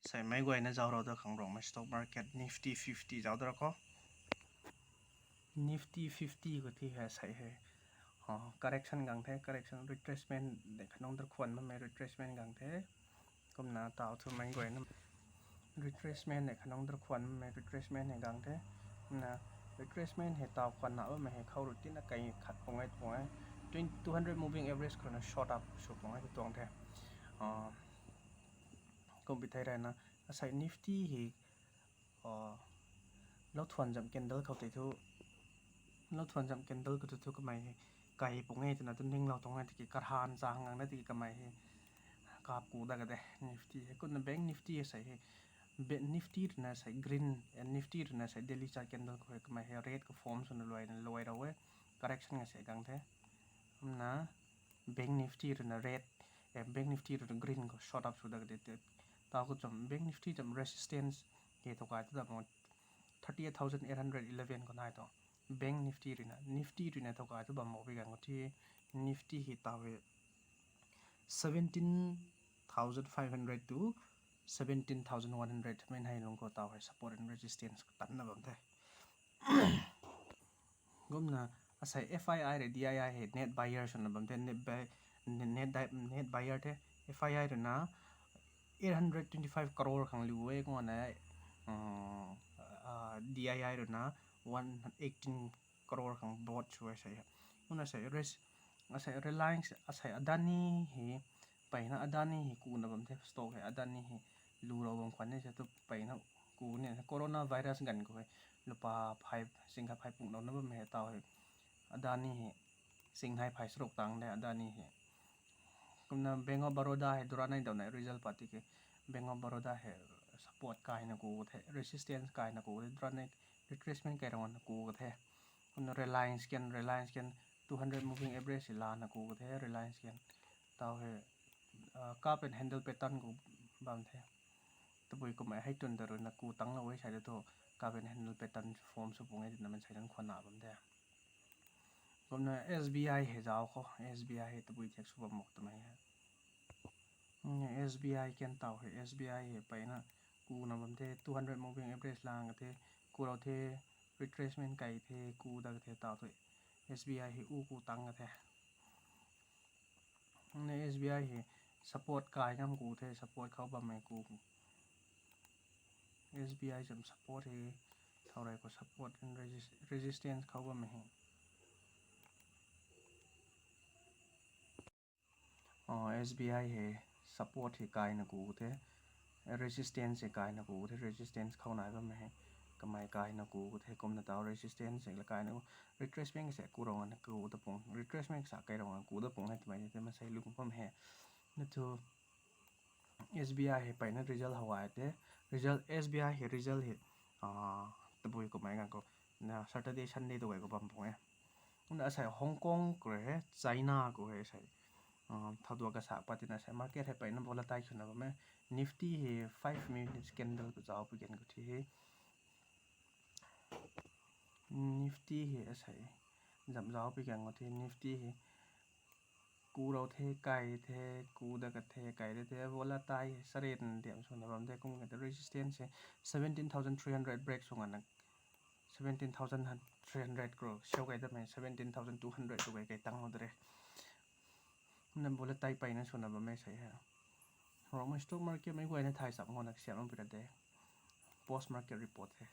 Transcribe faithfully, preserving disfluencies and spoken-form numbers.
Sei meic guayna zauc rou da khang Rongmei stock market Nifty fifty zauc da ra khou. Nifty fifty khou ti hei sei hei correction gang the, correction retracement de khanung darkhwan bammei retracement gang the. Kumna taw thu meic guayna retracement de khanung darkhwan bammei retracement hei gang the. Kumna retracement hei taw khwanna bammei hei khou rui tina kai khat pung e, pung e. Twen- two hundred moving average khou na short up sw pung e tuang the. Kum pi thei rana, asei Nifty hei lou thuan zam candle khou tei thu, lou thuan zam candle khou tei thu kamei hei kai pung e twna tu ninglou tuang e, tiki karhan chang gang na tiki kamei hei kap ku da ka de Nifty hei. Kumna Bank Nifty sei hei, Nifty rui na sei green, Nifty rui na sei daily chart candle khou hei kamei hei red khou form swna luai na luai rou e, correction ga sei gang the. Kumna Bank Nifty rui na red, Bank Nifty rui na green khou short up sw da ka de. Taw khou cham Bank Nifty cham resistance hei thow kai tu da bam thirty eight thousand eight hundred eleven khou nai tuang. Bank Nifty rui na, Nifty rui na thow kai tu bam bo pi gang khou ti Nifty hei taw hei seventeen thousand five hundred to seventeen thousand one hundred mei hei lung khou taw hei support and resistance khou tanna bam the. Kumna asei F I I rui D I I hei net buyer swna bam the, net, net buyer the. F I I rui na eight hundred twenty five crore khang liu e, kumna D I I rui na one eighteen crore khang bought sw e sei. Kumna sei res- asei Reliance, asei Adani hei, mpeyna Adani hei kuna bam the, stock hei Adani hei lu rou bam khwan ni se tu mpeyna ku ni coronavirus ganv khou hei lupa phey, singkhat phey punglouna bammei hei taw hei Adani hei singnei phey charuk tang de Adani hei. Kumna Bank of Baroda hei duranei daw nei result pat tiki Bank of Baroda hei support kaina ku the, resistance kaina ku the, duranei retracement kai rana ku ka the. Kumna Reliance kan, Reliance kan two hundred moving average hei lana ku ka the, Reliance kan. Taw hei cup and handle pattern khou bam the. Tabui kummei hei tun da rui na ku tanglou e sei da thu cup and handle pattern form sw pung e twna mei sei dan khwanna bam the. Kumna S B I hei zauc khou, S B I hei tabui thek sw bam mak twmei hei. S B I kan taw hei, S B I hei mpeyna kuna bam the, two hundred moving average lang ka the, ku rou the, retracement kai the, ku da ka the taw thu S B I hei u ku tang ka the. Kumna S B I hei support kai ngam ku the, support khou bammei ku. S B I cham support hei, thow rei khou support and resist- resistance khou bammei hei. S B I hei support hei kaina ku the, resistance hei kaina ku the, resistance khou nai bammei hei. Kamei kaina ku the, kumna taw resistance hei la kaina ku, retracement se ku rou ngana ku da pung, retracement sa kai rou ngana ku da pung e twmei tei masei lung bam he. Na thu S B I hei mpeyna result how ai the, result, S B I hei result hei tabui kummei ganv khou na Saturday, Sunday tu gay khou bam pung e. Kumna asei Hong Kong khou hei, China khou hei sei thau dua kasa pat tina sei market hei mpeyna volatile swna bam e. Nifty hei five minutes candle khou zauc pi gan khou thi hei, Nifty hei asei zam zauc pi gan khou thi Nifty hei ku rou the, kai the, ku da ka the, kai da the, volatile hei saren diam swna bam the. Kum ka the resistance hei seventeen thousand three hundred break sw ngana, seventeen thousand three hundred khou siau kai damei seventeen thousand two hundred tu gay kai tang lou de re. Kumna volatile mpeyna swna bam e sei hei. Rongmei stock market mei guayna thay cham khou na kasiam pi ra de. Post market report hei.